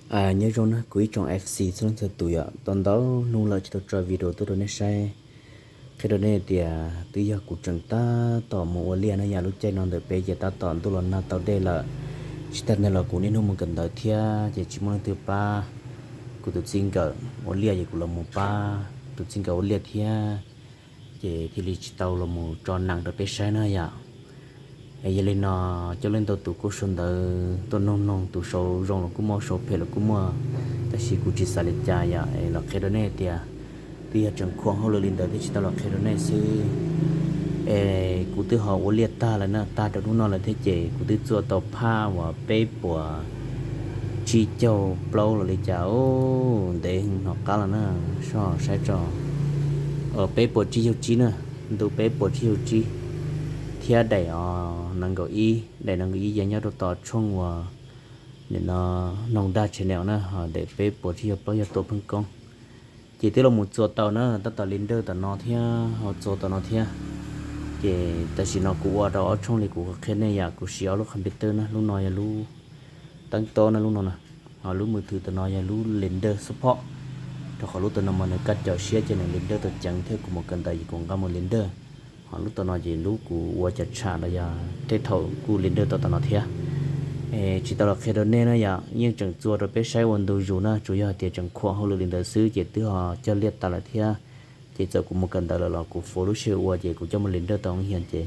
Nyob zoo na kuv ib tsoom F C txhua leej txhua tus yom, tau ntau hnub lawm tsis tau tso video tuaj rau nej saib. Qhia rau nej tias twb yog kuv tseem tab tom mus ua liaj na yom, lub caij no ntawm peb ces tab tom ntuj los nag tau dej lawm. Tsis tas ntawd los kuv niaj hnub mus kawm ntawv thiab ces tsis muaj leej twg pab kuv tus txij nkawm ua liaj ces kuv los mus pab tus txij nkawm ua liaj thiab, ces thiaj li tsis tau los mus tso nees rau peb saib na yom. Yog li no, coj leej ntau tus kuj sau ntawv tuaj noog noog, tus sau zoo los kuj muaj, sau phem los kuj muaj, tab sis kuv tsis xav li cas yom, es los qhia rau nej tias twb yog tseem khuam hauj lwm li ntawd thiaj tsis tau los qhia rau nej xwb. Es kuv twb ho ua liaj tag lawm na, tag rau hnub no lawm thiab ces kuv twb txua tau phaj uas peb puas tsib caug plaub los li cas, ntev hnov qab los na, soj saib tso. Peb puas tsib caug tsib na, ntu peb puas tsib caug tsib, thiab daim os nees nkaum ib, daim nees nkaum ib yog nyob rau tom tshooj uas nim no Noog Dag channel na, ho daim peb puas tsib caug plaub yog Tuam Pheej Koob. Ces twb los mus txua tau na, tab tom li nrawj tom no thiab ho txua tom no thiab. Ces tam sim no kuv ua rau ob tshooj li kuv qhia nej yom, kuv siv ob lub computer na, lub no yog lub teeb tob na, lub no na, ho lub mws thwv tom no yog lub li nrawj support, rau qhov lub tom no mas nws kaj caum siab ces nws li nrawj tau ceev thiab kuv mus kawm ntawv ces kuv nqa mus li nrawj. Ho lub tom no ces lub kuv ua cov tsham los yog tej thaum kuj li nrawj tau tom no thiab. Es tsis tau los qhia rau nej na yom, yeej tseem txua rau peb saib ua ntu zus na, tsuas yog hais tias tseem khuam hauj lwm li ntawd xwb ces twb ho cog liaj tas lawm thiab. Ces txawm kuv mus kawm ntawv lawm los kuv faus lub sij hawm ua ces kuv coj mus li nrawj tau ib yam ces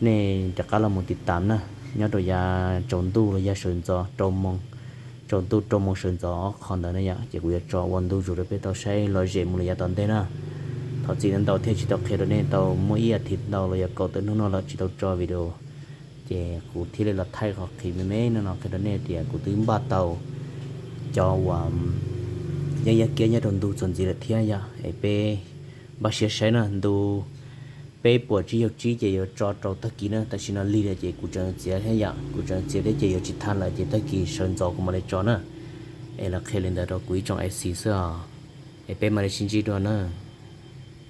nej rov qab los mus tiv tam na, nyob rau yav tsaus ntuj los yog sawv ntxov rau moos, tsaus ntuj rau moos sawv ntxov ob qho ntawd na yom, ces kuv yuav tso ua ntu zus rau peb tau saib lom zem mus li yav tom ntej na. Thov txim ntau thiab tsis tau qhia rau nej tau muaj ib as thiv ntau los yog kaum tawm hnub no lawm tsis tau tso video, ces kuv thiaj li los thaij qhov qhiv me me no no qhia rau nej tias kuv twb npaj tau cov uas yeeb yaj kiab nyob rau ntu txuas ntxiv lawm thiab yom, es peb npaj siab saib na, ntu peb puas tsib caug tsib ces yuav tso rau tag kis na, tam sim no lig lawm ces kuv tseem txiav thiab yom, kuv tseem txiav thiab ces yuav tsis tag lawm ces tag kis sawv ntxov kuv mam li tso na. Es los qhia li ntawd rau kuv ib tsoom F C xwb os, es peb mam li sib ntsib dua na.